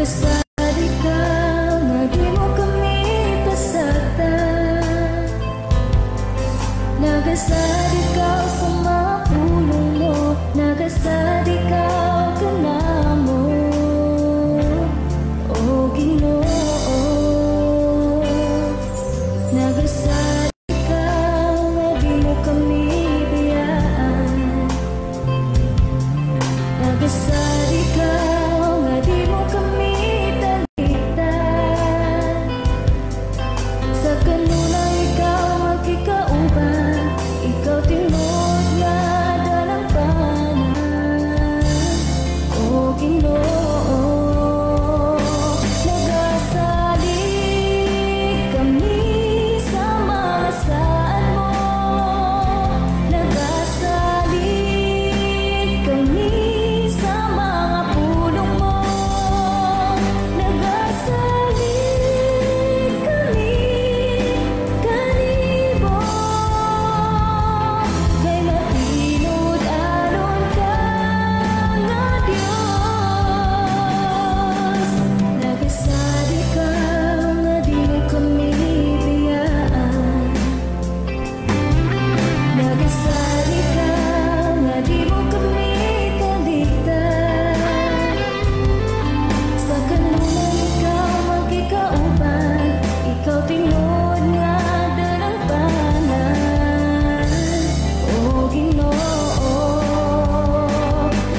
Nagasad ikaw nga di mo kami pasagdan. Nagasad ikaw sa mga pulong mo. Nagasad ikaw kanamo, O Ginoo. Nagasad ikaw nga di mo kami biyaan. Nagasad ikaw nga di mo kami talikdan. Sa kanunay ikaw magkikauban, ikaw tinuod nga dalampanan, O Ginoo. Nagasalig kami sa mga saad mo. Nagasalig kami sa mga pulong mo. Nagasalig kami kanimo, kay matinud-anon ka nga Dios. Nagasad ikaw nga di mo kami biyaan. Nagasad ikaw nga di mo kami talikdan. Sa kanunay ikaw magkikauban, ikaw tinuod nga dalampanan, O Ginoo.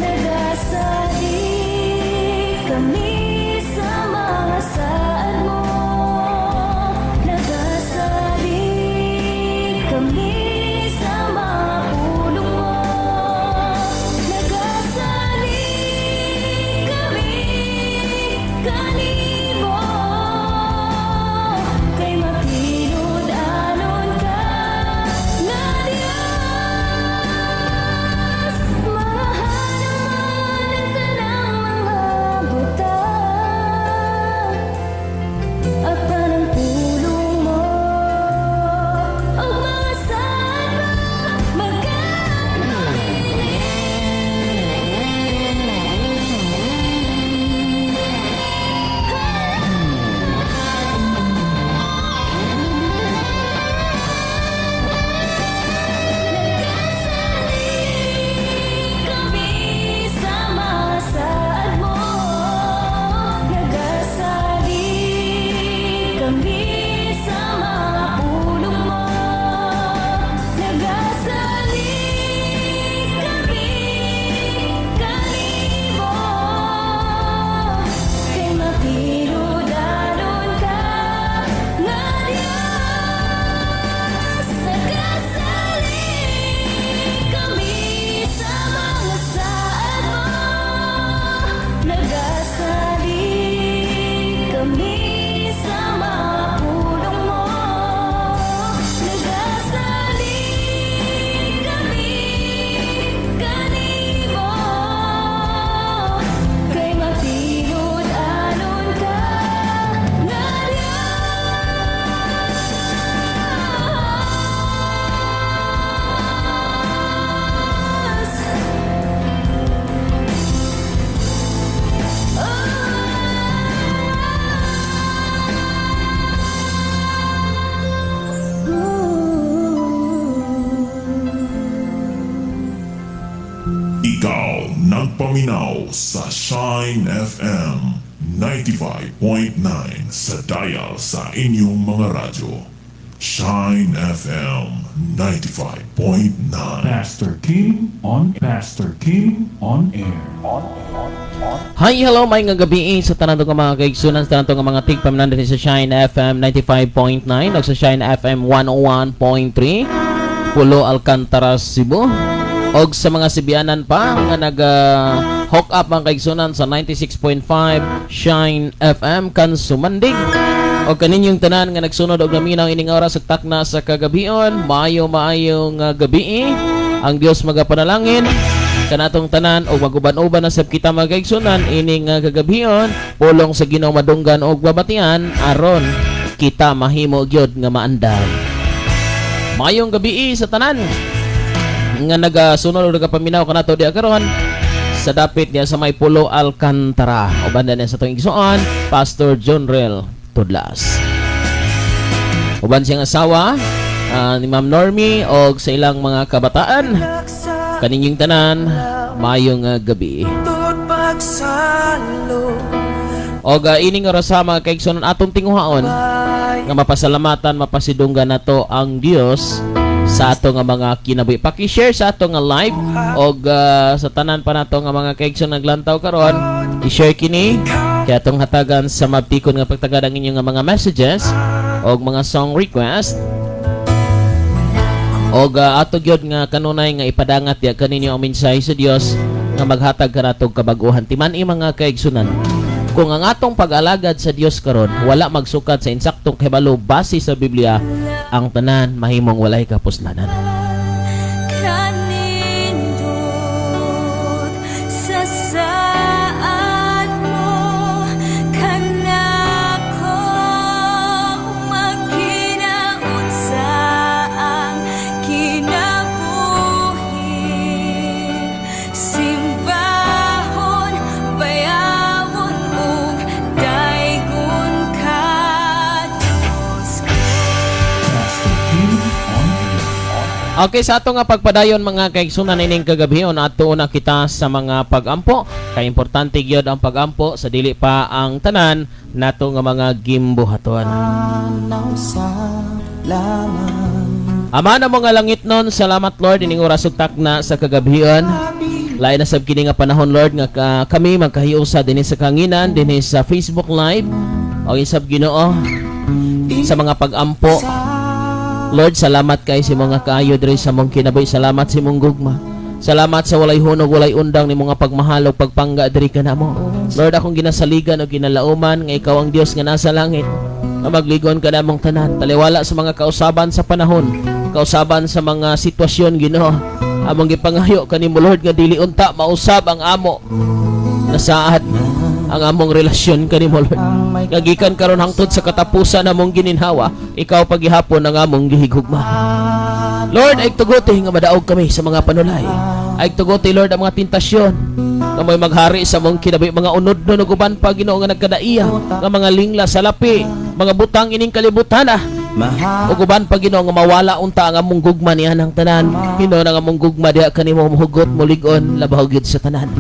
Nagasalig kami sa mga saad mo. Nagasalig kami sa mga pulong mo. Nagasalig kami kanimo, kay matinud-anon ka nga Dios. Mahal ang tanang mga butang, apan ang pulong mo ug mga saad mo magkabilin. Nagasalig kami sa mga saad mo. Nagasalig kami sa mga pulong mo. Nagasalig kami kanimo, kay matinud-anon ka nga Dios. Nagasalig kami sa mga saad mo. Nagasalig kami sa mga pulong mo. Nagasalig kami kanimo, kay matinud-anon ka nga Dios. Ikaw nagpaminaw sa Shine FM 95.9 sa dial sa inyong mga radyo. Shine FM 95.9. Pastor Kim on Pastor Kim on air. Hi, hello, may nga gabi sa tanan nga mga kaigsunan, sa tanan nga mga tigpaminan diri sa Shine FM 95.9 ug sa Shine FM 101.3 Pulo, Alcantara, Cebu. Og sa mga Sibianan pa nga nag hook up mga kaigsunan sa 96.5 Shine FM Kansumandig. Og kaninyong tanan nga nagsunod og naminaw ining oras sa takna sa kagabion, maayo maayong gabi. Ang Dios magapanalangin kanatong tanan og maguban-uban na sab kita mga kaigsunan ining kagabion, pulong sa Ginoo madunggan og babatian aron kita mahimo gyud nga maandam. Maayong gabi sa tanan nga nagasunod og nagapaminaw kanato diha karon Sa dapit niya sa may Pulo Alcantara. Uban niya sa atong igsoon, Pastor John Rel Tudlas. Uban siyang asawa ni Ma'am Normie og sa ilang mga kabataan. Kaninyong tanan, maayong gabi. Og ining orasa, mga kaigsoon, atong tinguhaon nga mapasalamatan, mapasidunggan nato ang Dios sa ato nga mga kinabuhi. Paki-share sa ato nga live og sa tanan pa nato nga mga kaigsoon naglantaw karon, i-share kini kay atong hatagan sa mabtikon nga pagtagad ang inyong nga mga messages og mga song request. Og ato gyud nga kanunay nga ipadangat ya kaninyo ang mensahe sa Dios nga maghatag kanatong kabaguhan. Timan-i, mga kaigsunan, kung ang atong pag-alagad sa Dios karon wala magsukat sa insaktong kahibalo base sa Biblia, ang tanan mahimong walay kapuslanan. Kanindot sa saad mo kanako magkinaunsa ang kinabuhi, simbahon, bayawon ug daygon ka, Diyos ko. Pastor Kim on air. Okay, sa ato nga pagpadayon, mga kaigsunan, ining kagabhion, ato na kita sa mga pagampo. Kay importante gyud ang pagampo sa dili pa ang tanan nato nga mga gimbuhaton. Ama na mga langit nun, salamat, Lord, ining oras ug takna sa kagabhion. Lain na sab kini nga panahon, Lord, nga kami magkahiusa dinhi sa kanginan, dinhi sa Facebook Live. O isab Ginoo sa mga pagampo. Lord, salamat kay sa mga kaayo diri sa mong kinabuhi. Salamat sa imong gugma. Salamat sa walay hunog, walay undang ni mga pagmahal ug pagpangga diri kanamo. Lord, akong ginasaligan o ginalauman nga ikaw ang Dios nga nasa langit. Nga magligon ka namong tanan. Taliwala sa mga kausaban sa panahon, kausaban sa mga sitwasyon, Ginoo. Among gipangayo kanimo, Lord, nga dili unta mausab ang amo nasaad ang among relasyon kanimo, Lord. Nga gikan karon hangtod sa katapusan namong gininhawa, ikaw pagihapon ang among gihigugma. Lord, ay tuguti nga madaog kami sa mga panulay. Ay tuguti, Lord, ang mga tentasyon nga may maghari sa mong kinabuhi, mga unod no ug uban pa, Ginoo, nga nagkadaiya, nga mga lingla sa lapi, mga butang ining kalibutan ah. Ug uban pa, Ginoo, nga mawala unta ang among gugma niya ng tanan. Ginoo, ang among gugma diha kanimo mohugot, molig-on, labaw gyud sa tanan.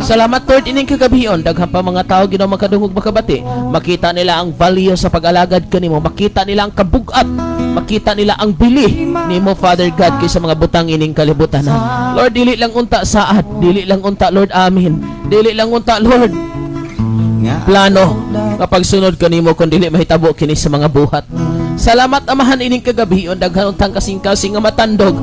Salamat, Lord, ining kagabion daghan pa mga tao, Ginoo, makadungog, makabati. Makita nila ang value sa pag-alagad kanimo, makita nila ang kabugat, makita nila ang bili nimo, Father God, kaysa mga butang ining kalibutan. Lord, dili lang unta saad, dili lang unta, Lord, amin. Dili lang unta, Lord, plano kapag sunod kanimo kung dili mahitabo kini sa mga buhat. Salamat, Amahan, ining kagabion daghan untang kasing-kasing nga matandog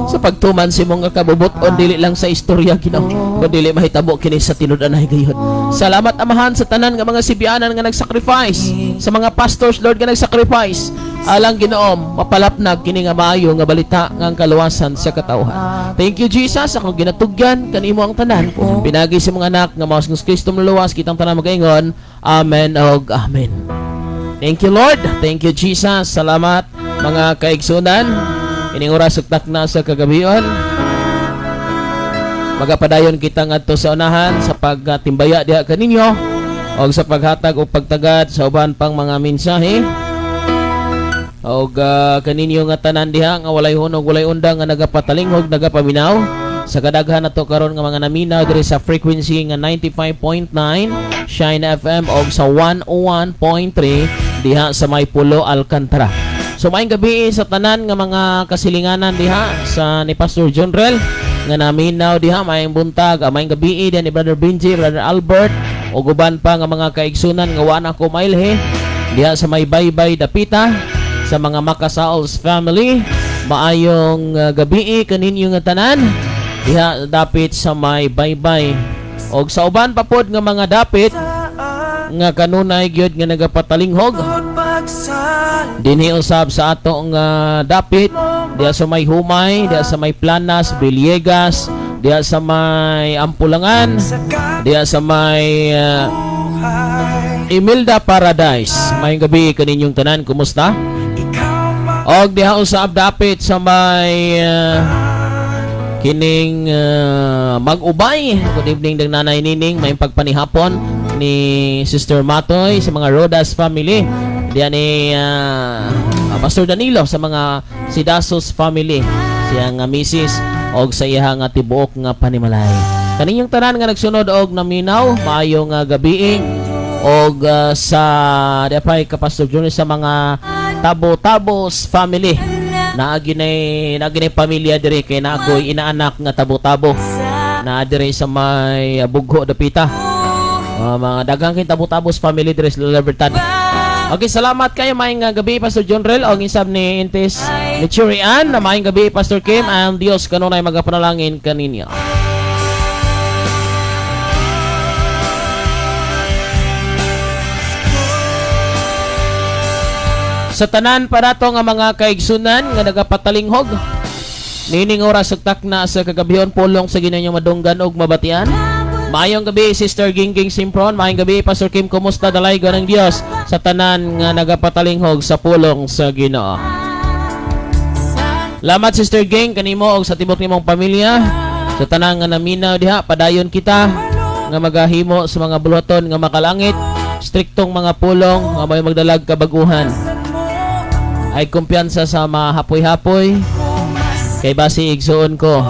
sa pagtuman sa imong nga kabubut-on, dili lang sa istorya, Ginoo, kun dili mahitabo kini sa tinud-anay gayud. Salamat, Amahan, sa tanan nga mga sibianan nga nagsacrifice, sa mga pastors, Lord, nga nagsacrifice alang, Ginoo, mapalapnag kini nga maayo nga balita nga ang kaluwasan sa katawhan. Thank you, Jesus. Akong ginatugyan kanimo ang tanan pinagi sa mga anak nga mao si Kristo Manluluwas. Kitang tanan magaingon, Amen og Amen. Thank you, Lord. Thank you, Jesus. Salamat, mga kaigsunan. Ining oras ug takna sa kagabion, magapadayon kita ngadto sa unahan sa pagtimbaya diha kaninyo og sa paghatag og pagtagad sa uban pang mga mensahe. Og kaninyo nga tanan diha nga walay hunog, walay undang nga nagapatalinghog, nagapaminaw sa kadaghan nato karon nga mga naminaw diri sa frequency nga 95.9 Shine FM og sa 101.3 diha sa may Pulo Alcantara. So maayong gabi sa tanan nga mga kasilinganan diha sa ni Pastor John Rel nga naminaw diha, maayong buntag, maayong gabi diha ni Brother Benji, Brother Albert ug uban pa nga mga kaigsunan nga wa na ko mailhe diha sa may Baybay Dapita, sa mga Makasaols family, maayong gabi kaninyo nga tanan diha dapit sa may Baybay og sa uban pa pod nga mga dapit nga kanunay gyud nga nagapatalinghog dinhi usab sa ato nga dapit diha sa may Humay, diha sa may Planas, Villegas, diha sa may Ampulangan, diha sa may Imelda Paradise. Maayong gabi kaninyong tanan, kumusta? Og diha usab dapit sa may Kining mag-ubay. Good evening dang Nanay Nining, may pagpanihapon ni Sister Matoy sa mga Rodas family. Diyan ni Pastor Danilo sa mga Sidasos family, siyang misis og sa iha nga tibuok nga panimalay. Kaninyong tanan nga nagsunod og naminaw, maayong gabi og sa diapay ka Pastor Junior sa mga Tabo-Tabos family. Naagi nay pamilya diri kay na ako'y inaanak nga tabo-tabo. Naa diri sa may Bugho dapita. Mga daghang kay Tabo-Tabos family diri sa Libertad. Okay, salamat kayo. Maayong gabi Pastor John Rel og insab ni Intis ni Churian. Maayong gabi Pastor Kim, ang Dios kanunay magapanalangin kaninyo. Sa tanan pa nato nga mga kaigsunan nga nagapatalinghog nining oras ug takna sa kagabhion, pulong sa Ginoo madunggan og mabatian. Maayong gabi Sister Gingging Simpron, maayong gabi Pastor Kim, kumusta dalaygon ng Dios sa tanan nga nagapatalinghog sa pulong sa Ginoo. Salamat Sister Ging kanimo og sa tibok nimong pamilya, sa tanan nga naminaw diha, padayon kita nga magahimo sa mga buluhaton nga makalangit, striktong mga pulong nga may magdalag kabaguhan. Ay kumpiyansa sa mahapoy-hapoy kay basi igsuon ko.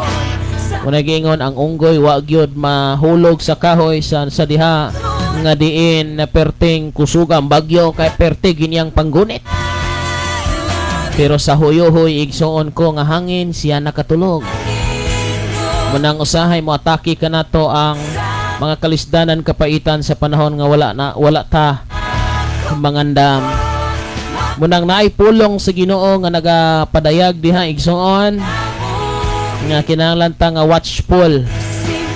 Kung nagiingon ang unggoy wa gyud mahulog sa kahoy sa diha nga diin na perting kusugam bagyo kay perte ginyang panggunit. Pero sa huyohoy igsuon ko nga hangin siya nakatulog. Munang usahay mo atake kanato ang mga kalisdanan kapaitan sa panahon nga wala ta mangandam. Munang naay pulong sa Ginoo nga nagapadayag diha igsuon nga kinahanglan ta nga watchful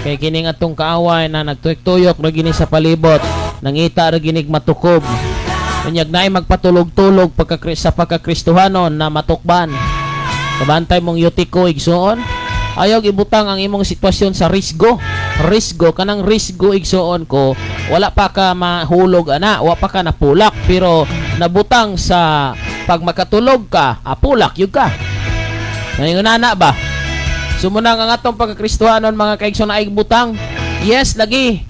kay kini nga atong kaaway na nagtuyok-tuyok ra gini sa palibot, nangita ra ginig matukob. Unyag naay magpatulog-tulog sa pagkakristohanon na matukban. Kabantay mong yutiko igsuon. Ayaw ibutang ang imong sitwasyon sa risgo. Risgo kanang risgo igsuon ko, wala pa ka mahulog ana, wa pa ka napulak, pero nabutang sa pag makatulog ka, apulak yun ka. Ngayon na ba? Sumunang ang atong pagkakristohanon mga kaigsoon ay butang. Yes, lagi.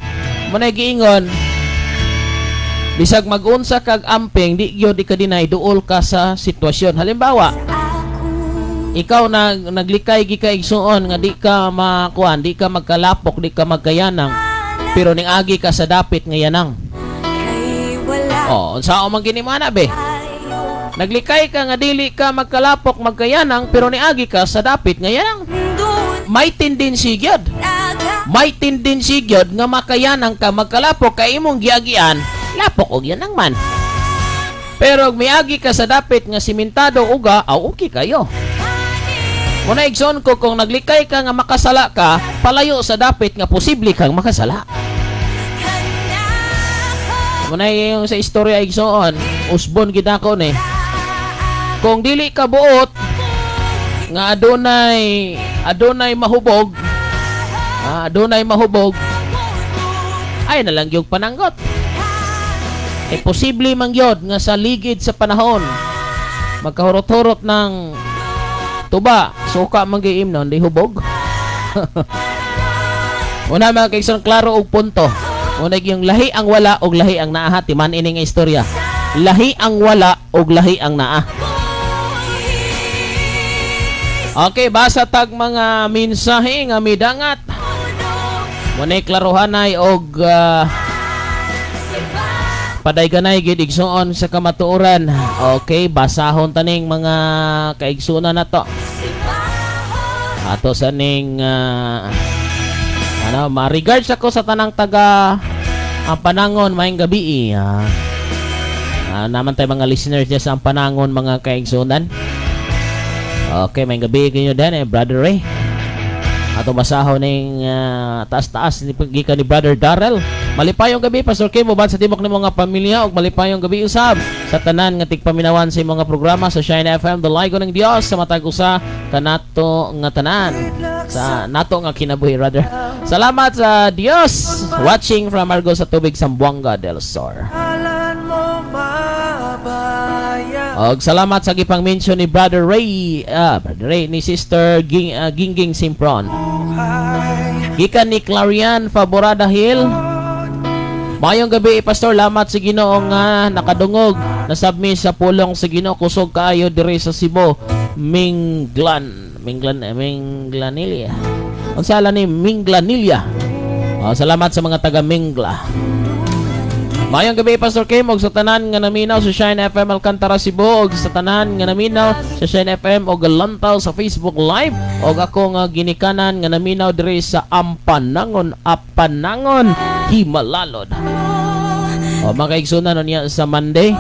Muna'y giingon, bisag mag-unsa kag amping, di gyud ikadinay duol ka sa sitwasyon. Halimbawa, ikaw naglikay gi ka igsuon nga di ka makuan, di ka magkalapok, di ka magkayanang, pero ning agi ka sa dapit nga yanang. Oh, unsa man gini mo ana be? Naglikay ka nga dili ka magkalapok, magkayanang, pero niagi ka sa dapit nga yanang. May tendency gyud. May tendency gyud nga makayanang ka, magkalapok kay imong giagian, lapok og yanang man. Pero miagi ka sa dapit nga simentado uga, aw okay kayo. Muna igsoon ko, kung naglikay ka nga makasala ka, palayo sa dapit nga posible kang makasala. Muna yung sa istorya igsoon, usbon gid ako ni. Kung dili ka buot nga adunay mahubog, adunay mahubog, ay nalang yung pananggot. E posible man gyud nga sa ligid sa panahon magkahurot-hurot ng tuba, suka man gyud imnon di hubog. Una mga kaigsoon, klaro og punto. Una yung lahi ang wala og lahi ang naa, timan ini nga istorya. Lahi ang wala og lahi ang naa. Okay, basa tag mga mensahe nga midangat. Munay klarohanay og padayganay gid igsuon sa kamatuoran. Okay, basahon taning mga kaigsuonan nato. Ato sa ning ano, ma-regards ako sa tanang taga ang Panangon maayong gabi. Naman tayo mga listeners diya sa Ampanangon mga kaigsuonan. Okay, maayong gabi kinyo din Brother Ray. Ato basahon ning taas-taas ni gikan ni Brother Darrell. Malipayong gabi Pastor Kim, uban sa tibok ni mga pamilya ug malipayong gabi usab sa tanan nga tigpaminawan sa imong programa sa Shine FM, Dalaygon ng Dios sa matag usa kanato nga tanan sa nato nga kinabuhi rather. Salamat sa Dios. Watching from Argos sa Tubig, Zamboanga del Sur. Og salamat sa gipang mention ni Brother Ray, Brother Ray ni Sister Gingging Simpron. Gikan ni Clarian Faborada Hill. Mayong gabi, Pastor, lamat sa Ginoo nga nakadungog nasabmi sa pulong sa Ginoo. Kusog kaayo diri sa Cebu, Minglan Minglan eh, Minglanilia. Unsa ni Minglanilia? Oh, salamat sa mga taga Mingla. Mayong gabi, Pastor Kim, og sa tanan nga naminaw sa Shine FM Alcantara Cebu, og sa tanan nga naminaw sa Shine FM og Lantaw sa Facebook Live, og ako nga ginikanan nga naminaw diri sa Ampanangon, Apanangon, Himalalod. O mga kaigsunan, niya sa Monday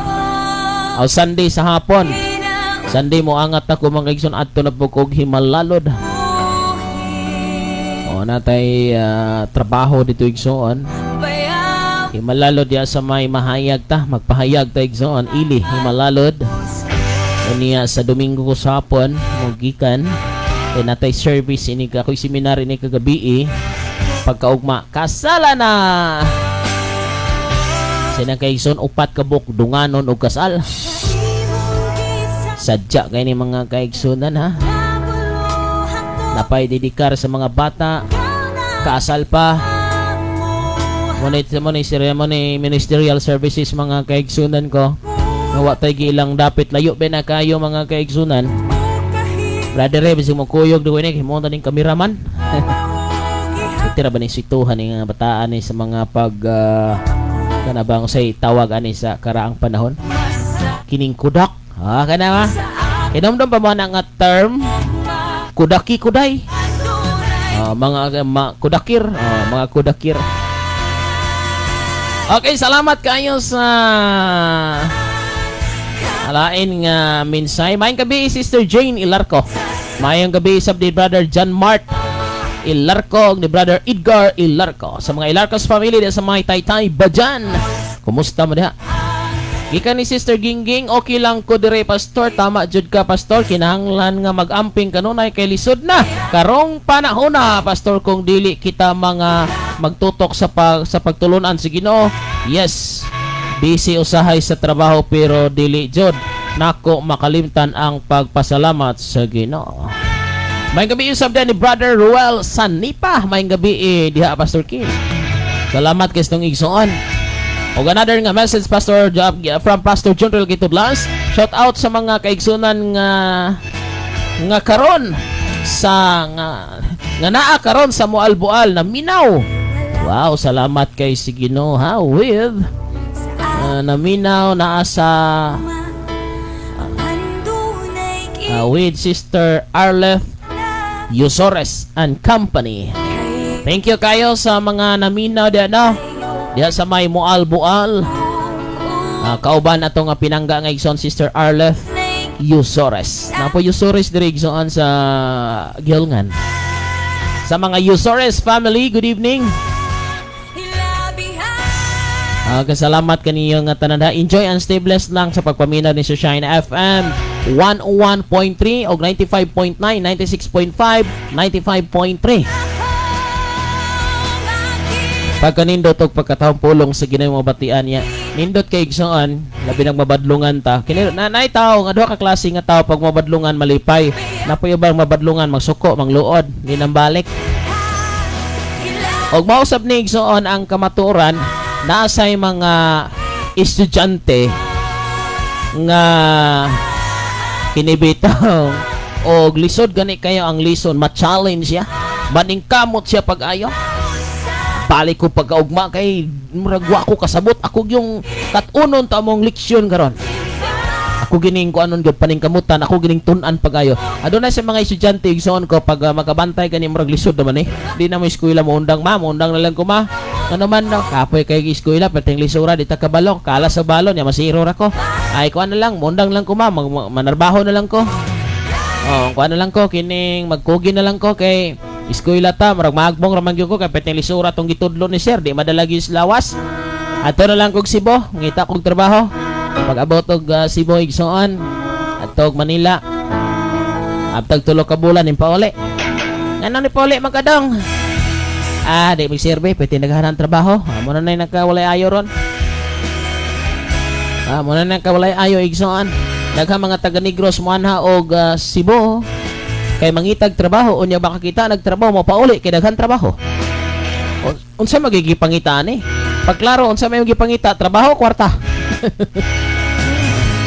o Sunday sa hapon. Sunday mo angat ako, mga kaigsunan, adto na po kog Himalalod. O natay trabaho dito, igsoon. Himalalod diya sa may mahayag ta, magpahayag ta, igsoon, ili Himalalod. Unya sa Domingo ko sa hapon mogikan kay natay service ini ako'y seminar ini kagabi eh. Pagkaugma kasala na. Sinang kaigsoon, upat ka buok dunganon og kasal. Sadya kay ni mga kaigsunan ha. Napay dedikar sa mga bata, kaasal pa. Mo ni ceremony ministerial services, mga kaigsunan ko. Nga wa tay giilang dapit, layo ba na kayo, mga kaigsunan. Brother Ray, bisag mo kuyog duwi ni himo ning kameraman. Tira ba ni situhan ni nga bataan ni sa mga pag kana bang say tawag ani sa karaang panahon? Kining kudak. Ah, kana ba? Kinomdom pa mo na nga term kudaki kuday. Mga kudakir, mga kudakir. Okay, salamat kayo sa alain nga minsay. Maayong gabi, Sister Jane Ilarco. Maayong gabi sab ni Brother John Mart Ilarco ni Brother Edgar Ilarco. Sa mga Ilarcos family diha sa mga Taytay Bajan. Kumusta mo diha? Gikan ni Sister Gingging, okay lang ko dire, Pastor. Tama jud ka, Pastor. Kinahanglan nga mag-amping kanunay kay lisod na karong panahon na, Pastor, kung dili kita mga magtutok sa pagtulunan sa Ginoo. Yes. Busy usahay sa trabaho pero dili jud nako makalimtan ang pagpasalamat sa Ginoo. May gabi usab ni Brother Ruel Sanipa. May gabi eh, diha, Pastor Kim. Salamat kay itong igsoon. Og another nga message, Pastor, from Pastor Junrel Gitublas. Shout out sa mga kaigsunan nga nga karon sa nga, nga naa karon sa Moalboal na minaw. Wow, salamat kay si Ginoo ha with naminaw naa sa with Sister Arleth Yusores and Company. Thank you kayo sa mga naminaw diha no. Diha sa may Moalboal. Kauban ato nga pinangga nga igsoon, Sister Arleth Yusores. Napo Yusores diri, igsoon, sa Gilngan. Sa mga Yusores family, good evening. Kasalamat kaniyo nga tanan ha. Enjoy and stay blessed lang sa pagpaminaw ni sa Shine FM 101.3 og 95.9, 96.5, 95.3. Pagkanindot og pagkatawong pulong sa Ginoo mabatian niya. Nindot kay igsoon, labi nang mabadlungan ta. Kini na naay tawo nga duha ka klase nga tawo, pag mabadlungan malipay. Napoy ubang mabadlungan magsuko, mangluod, di nang balik. Og mausab ni, igsoon, ang kamatuoran, naasay mga estudyante nga kinibitaw og lisod gani kayo ang lison, ma-challenge siya, maningkamot siya pag-ayo, balik ko pagkaugma kay murag wa ko kasabot, ako yung kat-unon ta mong leksyon karon, ako gining ko anon gyud paningkamutan, ako gining tun-an pag-ayo. Adunay sa mga estudyante, igsoon ko, pag makabantay gani murag lisod naman eh, di na mo eskwela, mo undang ma, mo undang na lang ko ma, ano man no, kapoy kay eskwela, perting lisura, di ta kabalo, kala sa balon ya masiro ra ko, ay kuan na lang, mo undang lang ko ma, manarbaho na lang ko. Oh, kuan na lang ko, kining magkugi na lang ko kay eskwela ta, murag maagbong ra man gyud ko kay perting lisura tong gitudlo ni sir, di madala gyud sa lawas. Ato na lang kog Cebu, ngita kog trabaho. Pag abot og Cebu, igsoon, atog Manila. Abtag 3 ka bulan ning pauli. Ngano ni pauli man kadong? Ah, di magserbe, pwede naghahanap trabaho. Ah, mo na nagkawalay ayo ron. Ah, mo na nagkawalay ayo, igsoon. Daghang mga taga Negros moanha og Cebu kay mangitag trabaho, unya makakita nagtrabaho mopauli kay daghan trabaho. Unsa magiging pangita ani? Pagklaro unsa may magiging pangita, trabaho, kwarta.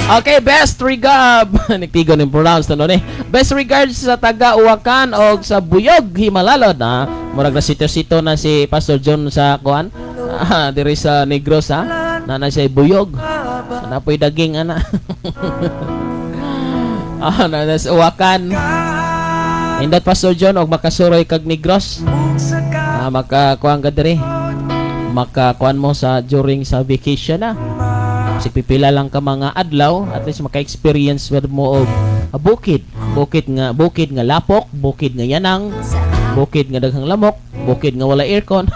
Okay, best regard. Nagtigo ning pronounce na eh. Best regards sa taga Uwakan og sa Buyog Himalalod ha. Murag na sito-sito na si Pastor John sa kuan. Diri sa Negros ha. Na siya Buyog. Na po'y daging ana. Na sa Uwakan. Indot Pastor John og makasuroy kag Negros. Makakuan ka diri. Makakuan mo sa during sa vacation na. Kasi pipila lang ka mga adlaw, at least maka-experience mo og bukid. Bukid nga lapok, bukid nga yanang, bukid nga daghang lamok, bukid nga wala aircon.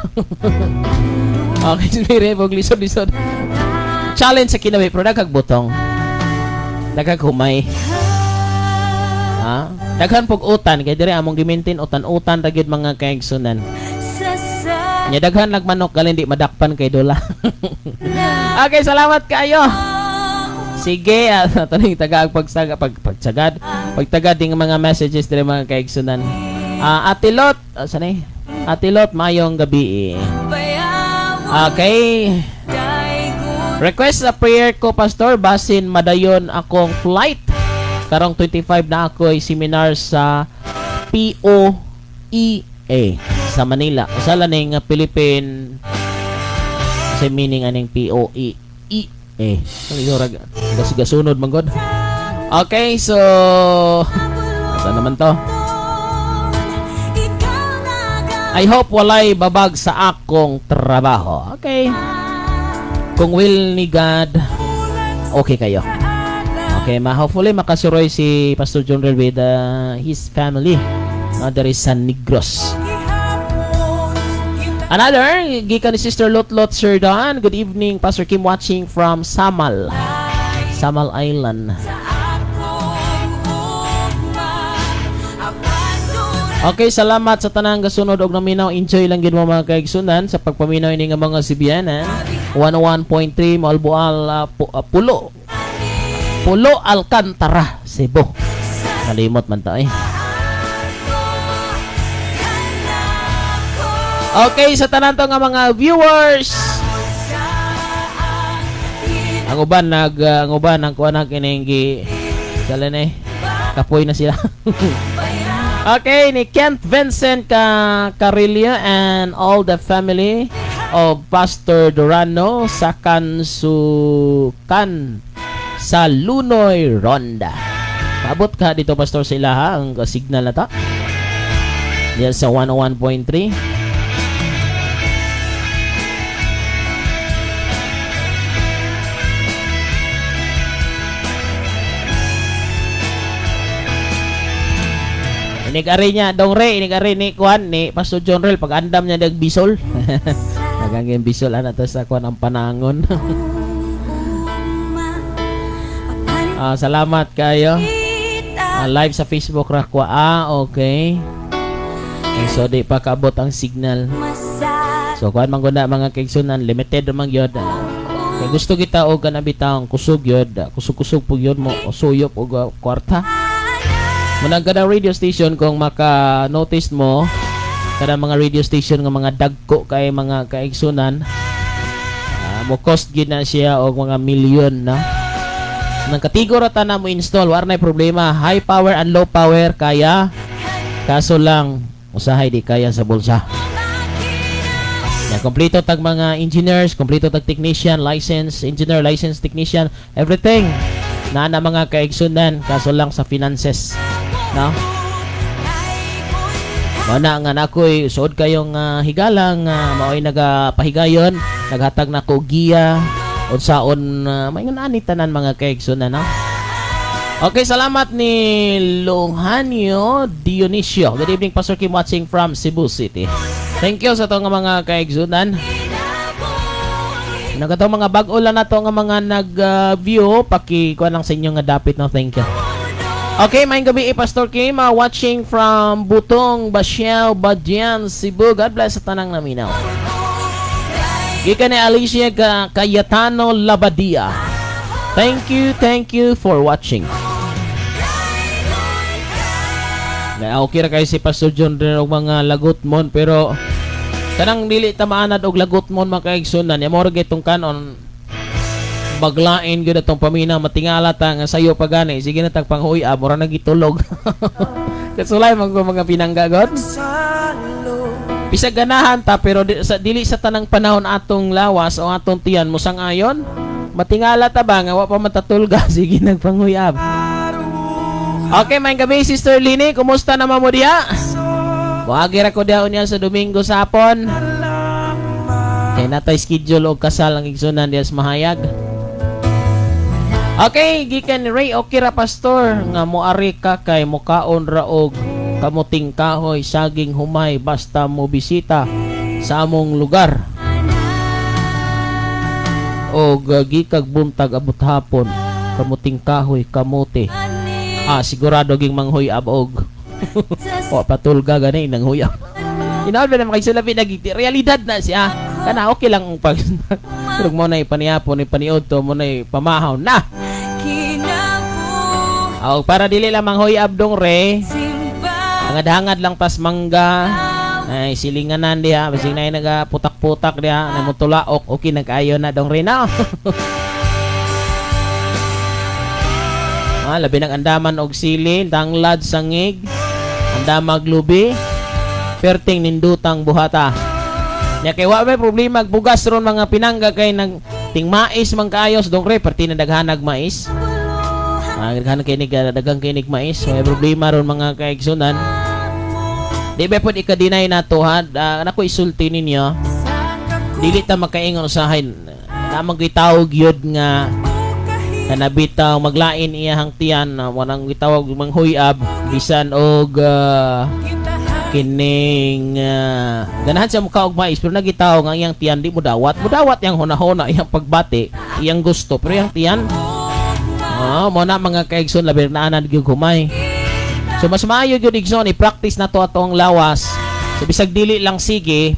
Okay, spirit og lisod-lisod. Challenge sa kinawi pero daghang butong. Daghang humay. Ha? Daghan pog utan kay diri among gi-maintain utan-utan ra gyud mga kaigsunan. Nya daghan nagmanok galing di madakpan kay dola. Okay, salamat kaayo. Sige, taning taga pagsaga pagtsagad, pagtagad ding mga messages diri mga kaigsunan. Ate Lot, saan eh? Ate Lot, mayong gabi. Okay. Request sa prayer ko, Pastor, basin madayon akong flight. Karong 25 na ako'y seminar sa POEA sa Manila. Usa lang ning Philippine sa meaning aning POEA. Gasusunod man god. Okay, so saan naman to? I hope walay babag sa akong trabaho. Okay. Kung will ni God, okay kayo. Okay, ma hopefully makasuroy si Pastor John Rel with his family. There is San Negros. Another, gikan ni Sister Lotlot Sir Don. Good evening, Pastor Kim, watching from Samal. Samal Island. Okay, salamat sa tanang gasunod og naminaw. Enjoy lang gid mo mga kaigsunan sa pagpaminaw ini nga mga Sibianan. 101.3 Moalboal Pulo. Pulo Alcantara, Cebu. Kalimot man ta eh. Okay, sa tanan to nga mga viewers. Ang uban nag ang uban ang kuan ang kining gi dala na eh. Kapoy na sila. Okay, ni Kent Vincent Carillo and all the family of Pastor Durano sa Kansukan sa Lunoy Ronda. Paabot ka dito Pastor sa ilaha ang signal na ta. Diyan sa 101.3. Inig-ari niya, dong re, inig-ari ni Kuan, ni Pastor John Rel, pag andam niya nagbisol. Nagangin bisol, ana to sa Kuan ang panangon. Salamat kayo. Live sa Facebook ra ko. Okay. So di pa kaabot ang signal. So kuan man gud na mga kaigsunan, limited man gyud. Kay gusto kita og kanang bitang kusog gyud, kusog-kusog pug gyud mo, suyop og kwarta. Munang kada radio station kung maka-notice mo kada mga radio station nga mga dagko kay mga kaigsunan, mo cost gid na siya og mga milyon na. Nang katigor ta na mo install, war na problema, high power and low power kaya, kaso lang usahay di kaya sa bulsa. Ya, kompleto tag mga engineers, kompleto tag technician, license engineer, license technician, everything na na mga kaigsunan, kaso lang sa finances. No? Wala nga nakoy suod kayong higalang maoy nagapahigayon, naghatag nako giya unsaon maingon ani tanan mga kaigsunan, no? Okay, salamat ni Lohanio Dionisio. Good evening Pastor Kim, watching from Cebu City. Thank you sa tong mga kaigsunan. Nagato mga bag-o lang nato nga mga nag-view, paki kuan lang sa inyo nga dapit, no? Thank you. Okay, maayong gabi Pastor Kim, watching from Butong, Basiao, Badian, Cebu. God bless sa tanang naminaw. Gikan ni Alicia Cayetano Labadia. Thank you, thank you for watching. Na okay ra kay si Pastor John rin og mga lagot mon, pero kanang dili ta maanad og lagot mon, mga kaigsunan, ya mo ra gitong kanon baglain gyud atong pamina, matingala ta nga sayo pa gani, sige na tag panghuy-ab, mura na gitulog. Kasulay man ko, mga pinangga god. Bisag ganahan ta, pero dili sa tanang panahon atong lawas o atong tiyan mosang-ayon. Matingala ta ba nga wa pa matatulga, sige nagpanghuyab. Okay, may gabi, Sister Lini, kumusta naman mo diha? Moagi ra ko diha unya sa Domingo sa hapon. Kay natay schedule og kasal ang igsunan diha sa Mahayag. Okay, gikan ni Ray, okay ra, pastor, nga moari ka kay mukaon ra og kamuting kahoy, saging humay, basta mo bisita sa among lugar. Og gikag buntag abot hapon, kamuting kahoy, kamote. Ah, sigurado ging manghuyab og o patulga gani nang huyab. Inaon ba na makisulabi nag realidad na siya. Kana okay lang ang pag pero mo na ipaniapon ipaniod to mo na pamahaw na. O para dili lang manghuyab dong re. Hangad-hangad lang tas mangga. Ay silinganan diha basig na naga putak-putak diha na mutulaok, okay nag-ayo na dong re na. Ah, labi ng andaman og sili, tanglad, sangig, andamag lubi, perting nindutang buhata. Nya kay wa may problema bugas ron mga pinangga kay nag ting mais man kaayos dong re, perti na daghanag mais. Ah, daghan kinig, daghang kinig mais, may problema ron mga kaigsunan. Di ba pod ika-deny nato ha? Nako isulti ninyo. Dili ta makaingon usahay namang gitawag gyud nga kanabitaw maglain iyahang tiyan, wanang gitawag manghuyab bisan og kining ganahan siya muka og mais pero nagitaw nga iyang tiyan di mudawat, mudawat yang hunahona iyang pagbati, iyang gusto pero iyang tiyan mo na mga kaigsoon labi na anad gyud humay. So mas maayo gyud igsoon i-practice nato atong lawas. So bisag dili lang sige,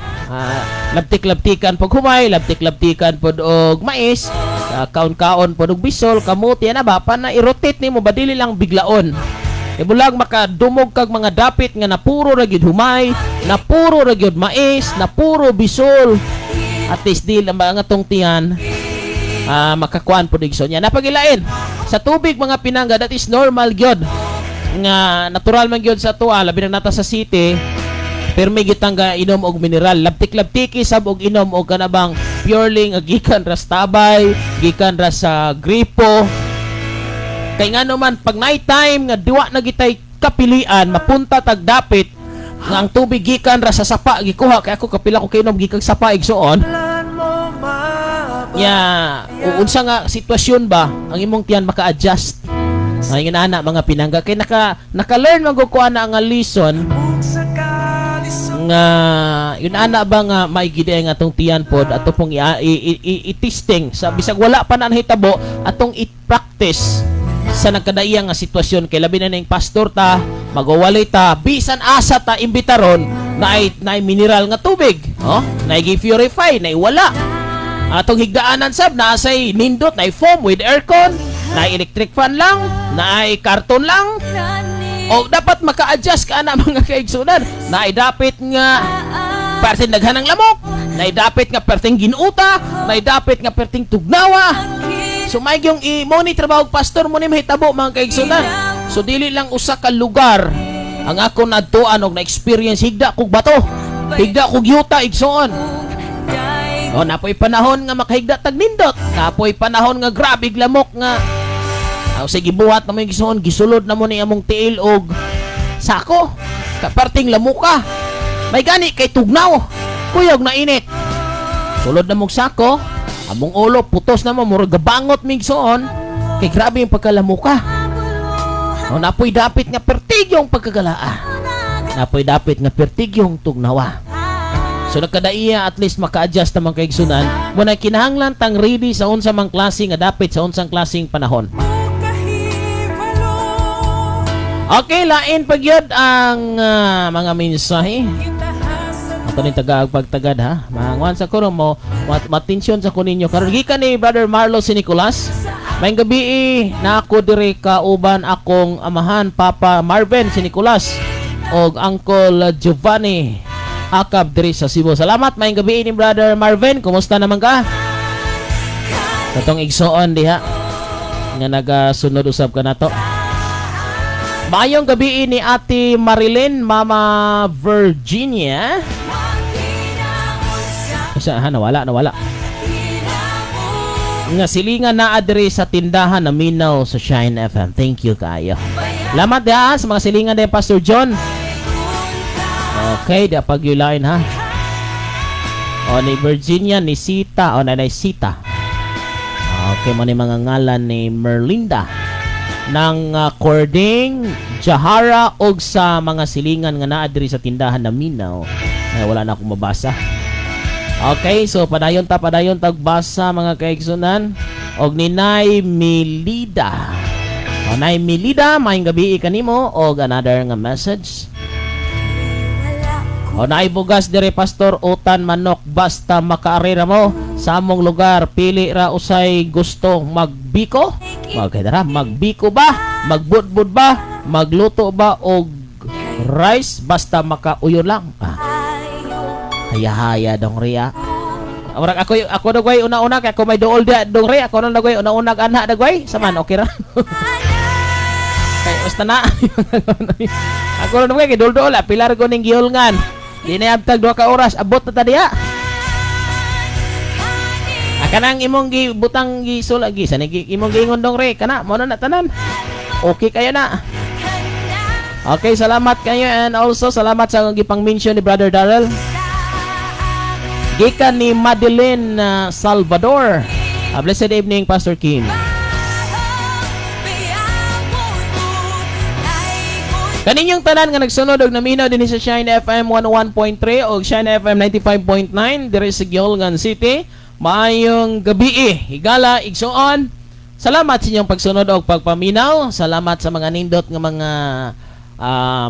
labtik-labtikan pag humay, labtik-labtikan pod og mais, kaon-kaon pod og bisol, kamuti ana ba pa na i-rotate nimo ba dili lang biglaon. Ibulag makadumog kag mga dapit nga napuro ra gyud humay, napuro ra gyud mais, napuro bisol. At least di lang mga tong tiyan makakuan pod igsoon niya. Napagilain sa tubig mga pinangga, that is normal gyud nga natural man gyud sa tuwa, labi na nata sa city. Permi gitang ga inom og mineral, labtik-labtiki sab og inom og kanabang purely nga gikan ra sa tabay, gikan ra sa gripo. Kay ngano man pag night time nga diwa na gitay kapilian, mapunta tag dapit nga ang tubig gikan ra sa sapa gikuha, kay ako kapila ko kainom gikan sapa igsuon. Ya, unsa nga sitwasyon ba ang imong tiyan maka-adjust? Ay nga na mga pinangga kay naka-learn man gud ko ana nga lesson nga yun ana ba nga maigi nga atong tiyan pod ato pong i-testing sa bisag wala pa na nahitabo atong i-practice sa nagkadaiya nga sitwasyon kay labi na ning pastor ta magwawalay ta bisan asa ta imbitaron na ay mineral nga tubig, oh, na gi-purify na wala atong higdaanan sab naasay nindot na foam with aircon, na electric fan lang, na karton lang. O dapat maka-adjust ka na mga kaigsunan. Naidapit nga perting daghan ng lamok, naidapit nga perting ginuta, naidapit nga perting tugnawa. So may yung mo ni trabaho pastor mo ni mahitabo mga kaigsunan. So dili lang usa ka lugar ang ako nadtuan og na-experience, higda kog bato, higda kog yuta igsuon. O napoy panahon nga makahigda tag nindot, napoy panahon nga grabe lamok nga sige buhat na mo yung gisuon, gisulod na mo ni among tiil og sako, kaparting lamuka. May gani kay tugnaw, kuyog na init. Sulod na mong sako, among ulo putos na mo, murag gabangot migsuon, kay grabe yung pagkalamuka. O napoy dapit nga pertigyong pagkagalaa, napoy dapit nga pertigyong tugnawa. So nagkadaiya at least maka-adjust naman kay igsunan, mo na kinahanglan tang ready sa unsa mang klase nga dapit sa unsang klaseng panahon. Okay, lain pag yun ang mga mensahe. Ato ning tagaag pagtagad ha. Manguan sa kuno mo, matensyon sa kuninyo. Karon gikan ni Brother Marlo si Nicolas. Maayong gabii, na ako diri kauban akong amahan, Papa Marvin si Nicolas og Uncle Giovanni Akab diri sa Cebu. Salamat, maayong gabii ni Brother Marvin. Kumusta naman ka? Katong igsoon diha nga nagasunod usab ka nato. Maayong gabii ni Ate Marilyn, Mama Virginia. Isa ha, nawala, nawala. Nga silingan na diri sa tindahan na minaw sa Shine FM. Thank you kayo. Salamat diha sa mga silingan ni Pastor John. Okay, di pagyulain ha. O ni Virginia, ni Sita, o nanay Sita. Okay, mo ni mga ngalan ni Merlinda ng Cording, Jahara og sa mga silingan nga naa diri sa tindahan na minaw. Ay, wala na akong mabasa. Okay, so padayon tagbasa mga kaigsunan og ni Nay Milida. O Nay Milida, maayong gabii kanimo og another nga message. O naibugas dire, Pastor, utan manok, basta makaarira mo sa among lugar, pili ra usay gusto magbiko. Okay dara, magbiko ba, magbudbud ba, magluto ba og rice, basta makauyon lang. Ah. Haya-haya dong riya. Murag ako dagway una-una kay ako may duol dia dong ri, ako na dagway una-una anha dagway saman okay ra. Kay basta na. Ako na dagway kay duol-duol ah, pilar ko ning gihulngan. Di na abtag 2 ka oras, abot na ta diha. Ah, kanang imong gibutang gisula gi sa imong giingon dong re kana mo na na tanan. Okay kayo na. Okay, salamat kayo and also salamat sa gipang-mention ni Brother Darrell. Gikan ni Madeline Salvador. A blessed evening, Pastor Kim. Kaninyong tanan nga nagsunod og naminaw dinhi sa Shine FM 101.3 og Shine FM 95.9 diri sa Guiholngan City. Maayong gabii, higala, igsuon. Salamat sa inyong pagsunod og pagpaminaw. Salamat sa mga nindot nga mga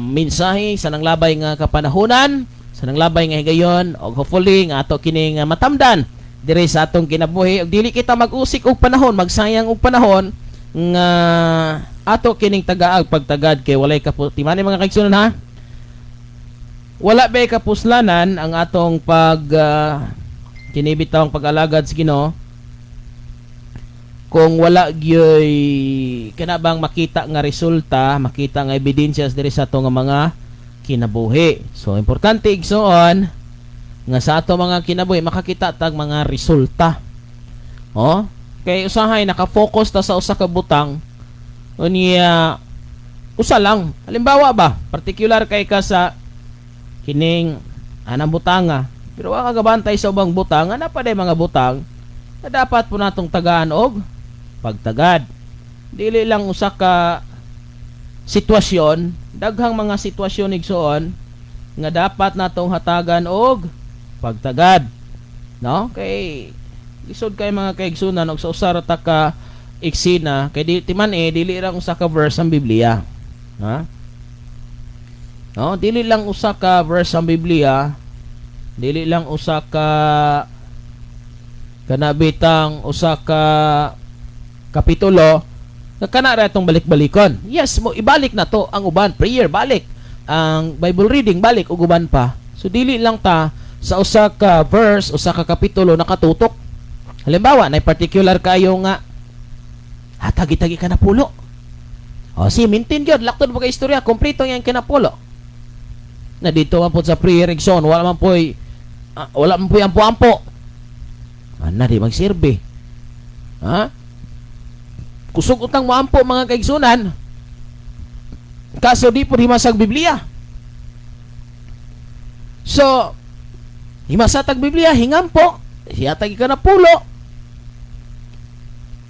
mensahe sa nanglabay nga kapanahunan, sa nanglabay nga higayon, og hopefully nga ato kining matamdan diri sa atong kinabuhi og dili kita mag-usik og panahon, magsayang og panahon nga ato kining tagaag pagtagad kay walay kaputimani mga kaigsunan ha. Wala bay kapuslanan ang atong pag kinibitawang pag-alagad sa Ginoo kung wala gyoy kana bang makita nga resulta, makita nga ebidensyas diri sa atong mga kinabuhi. So importante igsoon nga sa ato mga kinabuhi makakita tag mga resulta. Oh, kay usahay naka-focus ta sa usa ka butang unya usa lang. Halimbawa ba, particular kay ka sa kining anang butanga, pero wa ka gabantay sa ubang butang, ana pa day mga butang na dapat po natong tagaan og pagtagad. Dili lang usa ka sitwasyon, daghang mga sitwasyon igsoon nga dapat natong hatagan og pagtagad. No? Kay lisod kay mga kaigsunan og sa usa ra ta ka eksena kay di timan dili lang usa ka verse ang Biblia. Ha? No, dili lang usa ka verse ang Biblia, dili lang usa ka kanabitang usa ka kapitulo nga kana ra itong balik-balikon. Yes, mo ibalik na to ang uban, prayer balik, ang Bible reading balik ug uban pa. So dili lang ta sa usa ka verse, usa ka kapitulo nakatutok. Halimbawa, nay particular kayo nga hatagi-tagi ka na pulo. O si maintain gyud, laktod mo kay istorya, kompleto yang kinapulo. Na dito man po sa prayer igsoon, wala man po'y ampo-ampo. Ana di magsilbi. Ha? Kusog utang moampo mga kaigsunan. Kaso di po himasag Biblia. So, himasatag Biblia, hingampo, hiyatag ka na pulo.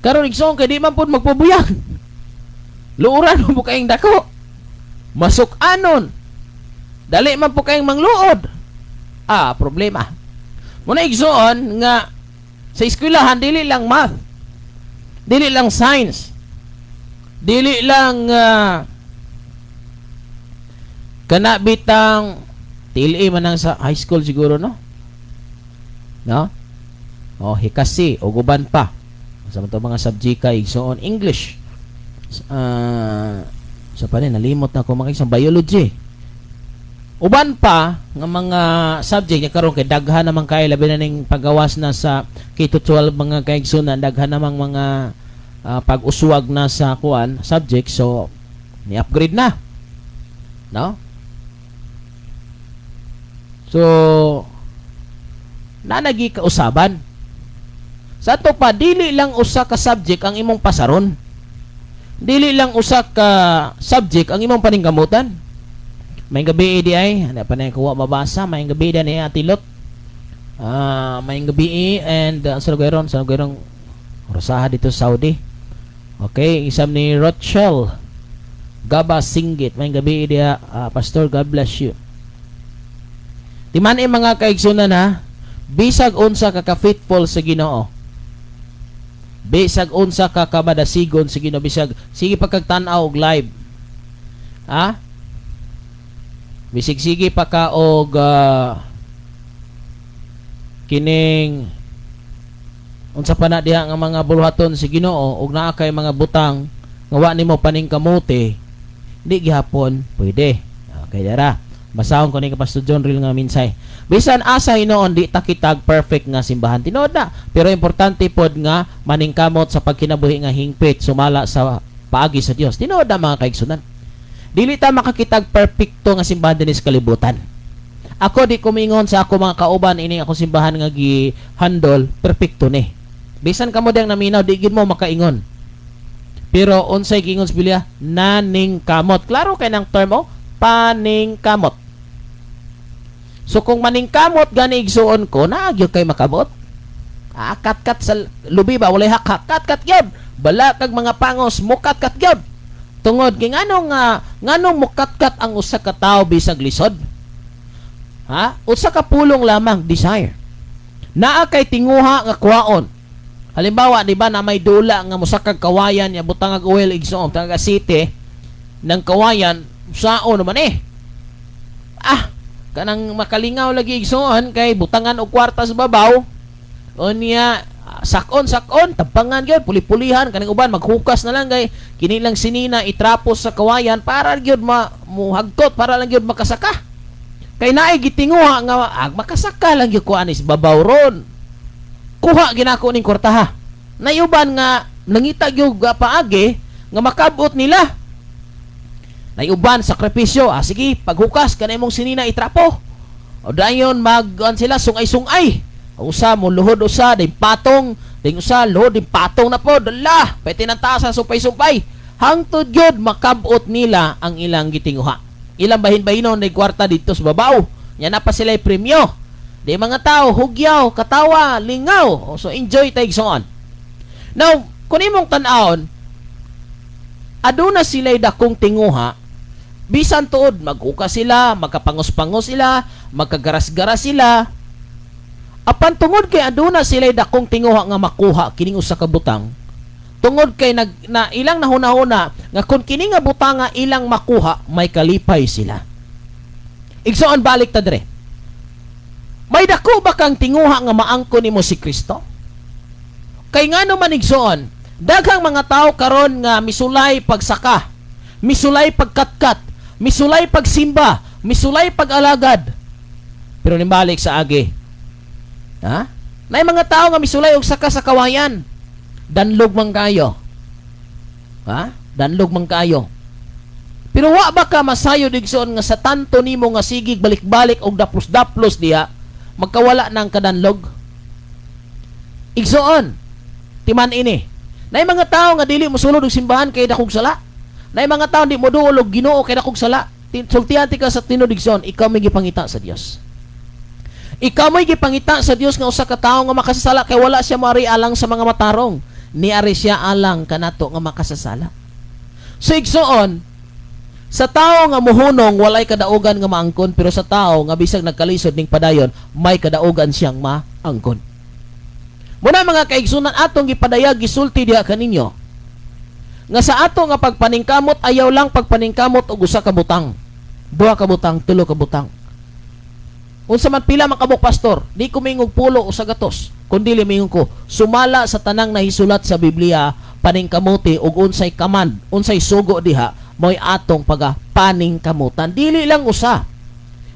Karon igsoon kay di man pud magpabuyag. Luoran mo po kayong dako. Masuk-anon. Dali man po kayong mangluod. Ah, problema. Muna igsoon nga sa eskwelahan dili lang math. Dili lang science. Dili lang kana bitang TLA man ang sa high school siguro, no? No? Oh, hikasi o guban pa. Sa man to mga subject igsoon, English. Sa pa ni nalimot na ako mga isang biology. Uban pa nga mga subject nya karon kay daghan naman kay labi na ning pagawas na sa K-12 mga kaigsunan, daghan namang mga pag-uswag na sa kuan subject, so ni upgrade na, no? So nanagi kausaban sa ato pa, dili lang usa ka subject ang imong pasaron, dili lang usa ka subject ang imong paningkamutan. May gabi di ay, ano pa na kuha mabasa, may gabi di ni Atilot. May gabi and sa lugar sa lugar Rosaha dito sa Saudi. Okay, isam ni Rochelle Gaba Singgit. May gabi di Pastor, God bless you. Timan mga kaigsunan ha, bisag unsa ka ka-faithful sa Ginoo. Bisag unsa ka kamadasigon sa Ginoo, bisag sige pagkagtan-aw og live. Ha? Bisig sige pa ka og kining unsa pa na diha nga mga buluhaton sa Ginoo og naa kay mga butang nga wa nimo paningkamote, di gihapon pwede. Okay dara. Basahon ko ni Pastor John Real nga minsay. Bisan asa hinuon di ta kitag perfect nga simbahan, tinuod na. Pero importante pod nga maningkamot sa pagkinabuhi nga hingpit sumala sa paagi sa Dios. Tinuod na mga kaigsunan. Dili ta makakitag perfecto nga simbahan dinhi sa kalibutan. Ako di kumingon sa ako mga kauban ini akong simbahan nga gi-handle perfecto ni. Bisan kamo diyang naminaw di gid mo makaingon. Pero unsay giingon sa Biblia? Naningkamot. Klaro kay nang term oh, paningkamot. So kung maningkamot gani igsuon ko, naa gyud kay makabot. Ah, kat-kat sa lubi ba walay hakhak, kat-kat gyud. Bala kag mga pangos, mukat-kat gyud. Tungod kay nganong nganong mukatkat ang usa ka tawo bisag lisod? Ha? Usa ka pulong lamang, desire. Naa kay tinguha nga kuwaon. Halimbawa, di ba na may dula nga mosakag kawayan, ya butang ag oil igsoon, tanga city ng kawayan, sao naman eh. Ah, kanang makalingaw lagi igsoon kay butangan og kwarta sa babaw. Unya sakon-sakon, tabangan gyud, puli-pulihan kaning uban maghukas na lang kay kini lang sinina itrapos sa kawayan para gyud muhagkot, para lang gyud makasaka. Kay naay gitinguha nga makasaka lang gyud ko anis babaw ron. Kuha ginako ning kwartaha. Nayuban nga nangita gyud paagi nga makabot nila. Nayuban sakripisyo, ah sige, paghukas kanay mong sinina itrapo. O dayon mag-an sila sungay-sungay. Usa mo luhod usa din patong, din usa luhod din patong na po, dala, pwede nang taas ang sumpay-sumpay. Hangtod gyud makabot nila ang ilang gitinguha. Ilang bahin-bahinon nay kwarta didto sa babaw. Nya na pa sila'y premyo. Di mga tao hugyaw, katawa, lingaw. So enjoy ta igsoon. Now, kun imong tan-awon, aduna sila'y dakong tinguha. Bisan tuod maghuka sila, magkapangos-pangos sila, magkagaras-garas sila. Apan tungod kay aduna sila'y dakong tinguha nga makuha kining usa ka butang, tungod kay na ilang nahuna-huna nga kun kini nga butanga ilang makuha, may kalipay sila. Igsoon, balik ta dire. May dako ba kang tinguha nga maangko nimo si Kristo? Kay ngano man igsoon, daghang mga tao karon nga misulay pagsaka, misulay pagkatkat, misulay pagsimba, misulay pag-alagad. Pero nimbalik sa agi. Ha? Nay mga tao nga misulay og saka sa kawayan. Danlog man kayo. Ha? Danlog man kayo. Pero wa ba ka masayod igsoon nga sa tanto nimo nga sigig balik-balik og daplos-daplos diha, magkawala ng kadanlog? Igsoon, timan ini. Nay mga tao nga dili mosulod og simbahan kay dakog sala. Nay mga tao di moduol og Ginoo kay dakog sala. Sultihan ti ka sa tinuod igsoon, ikaw may gipangita sa Dios. Ikaw may gipangita sa Dios nga usa ka tawo nga makasasala kay wala siya moari alang sa mga matarong. Niari siya alang kanato nga makasasala. So igsoon, sa tao nga muhunong walay kadaugan nga maangkon, pero sa tao nga bisag nagkalisod ning padayon, may kadaugan siyang maangkon. Muna mga kaigsunan, atong gipadayag gisulti diha kaninyo nga sa ato nga pagpaningkamot, ayaw lang pagpaningkamot og usa ka butang, duha ka butang, tulo ka butang. Unsa man pila man kabuk pastor, di ko mingog pulo usa gatos. Kung dili, mingon ko, sumala sa tanang nahisulat sa Biblia, paningkamuti ug unsay command, unsay sugo diha, mo'y atong paga paningkamutan. Dili lang usa.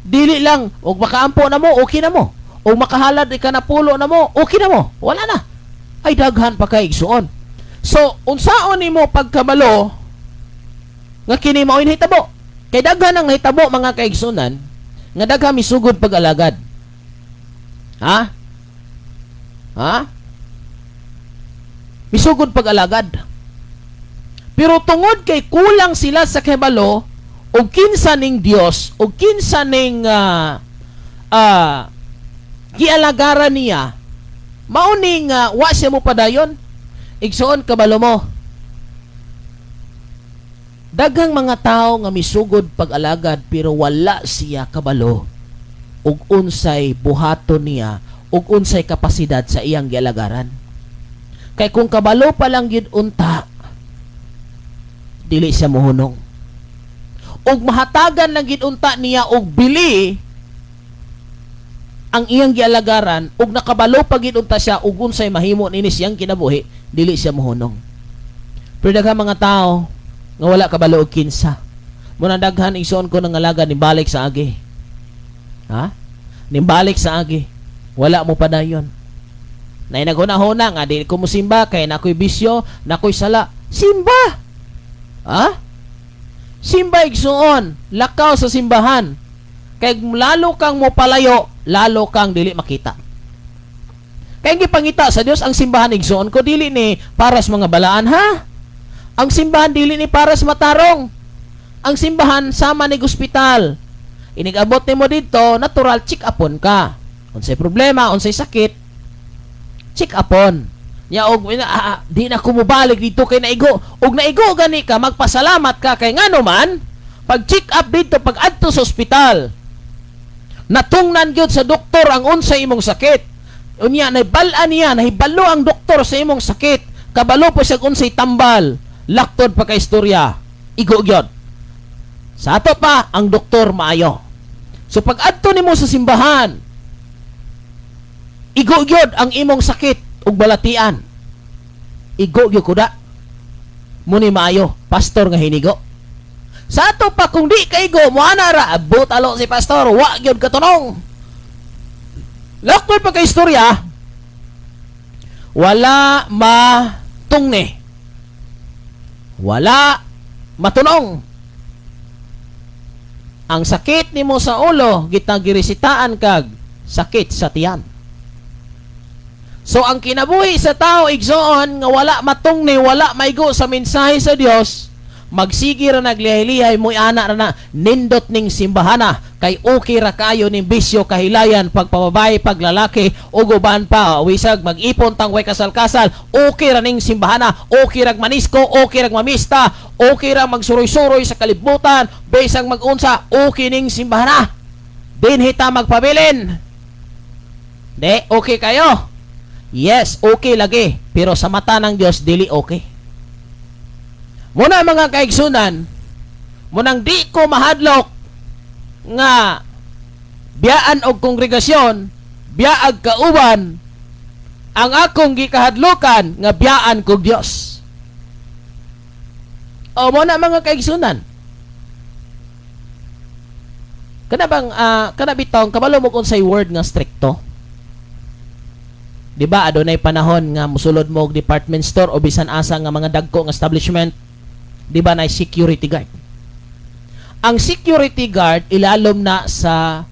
Dili lang og makaampo na mo, okay na mo. O makahalad ikanapulo na mo, okay na mo. Wala na. Ay daghan pa kay, igsuon. So, unsaon nimo pagkabalo nga kini mao'y nahitabo? Kay daghan ang nahitabo, mga kaigsunan, nga daghan misugod pag-alagad. Ha? Ha? Misugod pag-alagad. Pero tungod kay kulang sila sa kahibalo og kinsa ning Dios og kinsa ning gialagaran niya, mao ning wa siya mo padayon. Igsuon, kabalo mo, daghang mga tao nga misugod pag-alagad pero wala siya kabalo og unsay buhaton niya ug unsay kapasidad sa iyang gialagaran. Kay kung kabalo pa lang gyud unta, dili siya mohunong. Ug mahatagan lang gyud unta niya og bili ang iyang gialagaran ug nakabalo pa gyud unta siya ug unsay mahimo nini siyang kinabuhi, dili siya mohunong. Pero daghang mga tao nga wala kabalo og kinsa. Muna daghan, igsuon ko, nang alagad nibalik sa agi. Ha? Nimbalik sa agi. Wala mo padayon. Nay naghuna-huna nga di ko musimba kay nakoy bisyo, nakoy sala. Simba. Ha? Simba, igsuon, lakaw sa simbahan. Kay lalo kang mo palayo, lalo kang dili makita. Kay gipangita sa Dios ang simbahan, igsuon ko, dili ni para sa mga balaan, ha? Ang simbahan dili ni para sa matarong. Ang simbahan sama ni ospital. Inig-abot nimo didto, natural check upon ka. Unsay problema, unsay sakit, check upon. Nya og di na ko mobalik dito kay naigo. Og naigo gani ka, magpasalamat ka kay ngano man pag check up dito, pag adto sa ospital, natungnan gyud sa doktor ang unsay imong sakit. Unya nahibal-an niya, nahibalo ang doktor sa imong sakit. Kabalo po siya unsay tambal. Laktod pa kay istorya, igo gyud. Sa ato pa ang doktor maayo. So pag adto nimo sa simbahan, igo gyud ang imong sakit ug balatian. Igo gyud kuda. Muni maayo, pastor nga hinigo. Sa ato pa kung di kaigo, mo ana ra abot alo si pastor, wa gyud katunong. Laktod pa kay istorya, wala matungni. Wala matunong. Ang sakit nimo sa ulo, gitagirisitaan kag sakit sa tiyan. So ang kinabuhi sa tao, igsoon, nga wala matungni, wala maigo sa mensahe sa Dios, magsige ra naglihay-lihay mo'y ana ra na nindot ning simbahana kay okay ra kayo ning bisyo, kahilayan, pagpababae, paglalaki ug uban pa, wisag mag-ipon tang way kasal-kasal, okay ra ning simbahana, okay rag manisko, okay rag mamista, okay ra magsuroy-suroy sa kalibutan, bisag mag-unsa, okay ning simbahana, dinhi ta magpabilin. De okay kayo. Yes, okay lagi, pero sa mata ng Dios dili okay. Muna mga kaigsunan, munang di ko mahadlok nga biyaan og kongregasyon, biyaag kauban, ang akong gikahadlokan nga biyaan kog Dios. O muna mga kaigsunan. Kana bang kana bitong kabalo mo kung say word nga strikto? Di ba adunay panahon nga musulod mo og department store o bisan asa nga mga dagko nga establishment, di ba na security guard? Ang security guard ilalom na sa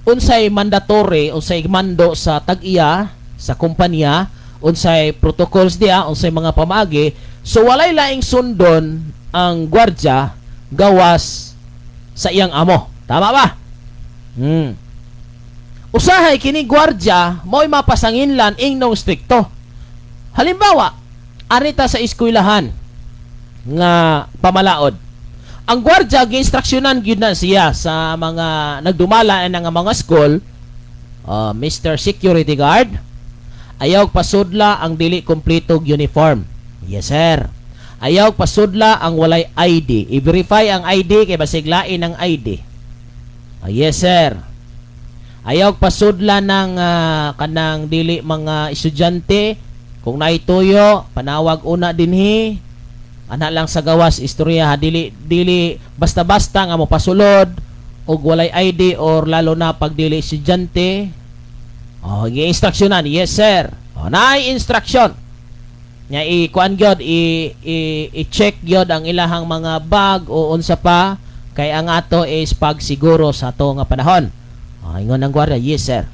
unsay mandatory, unsay mando sa tag-iya, sa kumpanya, unsay protocols diya, unsay mga pamaagi. So walay laing sundon ang gwardya gawas sa iyang amo. Tama ba? Usahay kini gwardya mo'y mapasanginlan ingnong strikto. Halimbawa, arita sa eskwelahan nga pamalaod. Ang gwardya giinstruksyonan gyud na siya sa mga nagdumala ng mga school, Mr. Security Guard, ayaw pasudla ang dili kompletong uniform. Yes, sir. Ayaw pasudla ang walay ID. I-verify ang ID kay basig lain ang ID. Yes, sir. Ayaw pasudla ng kanang dili mga estudyante. Kung naituyo, panawag una dinhi. Ana lang sa gawas istorya ha, dili dili basta-basta nga mo pasulod og walay ID or lalo na pag dili estudyante. Oh, gi-instructionan. Yes, sir. Oh, naay instruction. Nya i kuan gyud, i i-check gyud ang ilahang mga bag o unsa pa, kay ang ato is pagsiguro sa ato nga panahon. Oh, ingon ang gwardiya, "Yes, sir."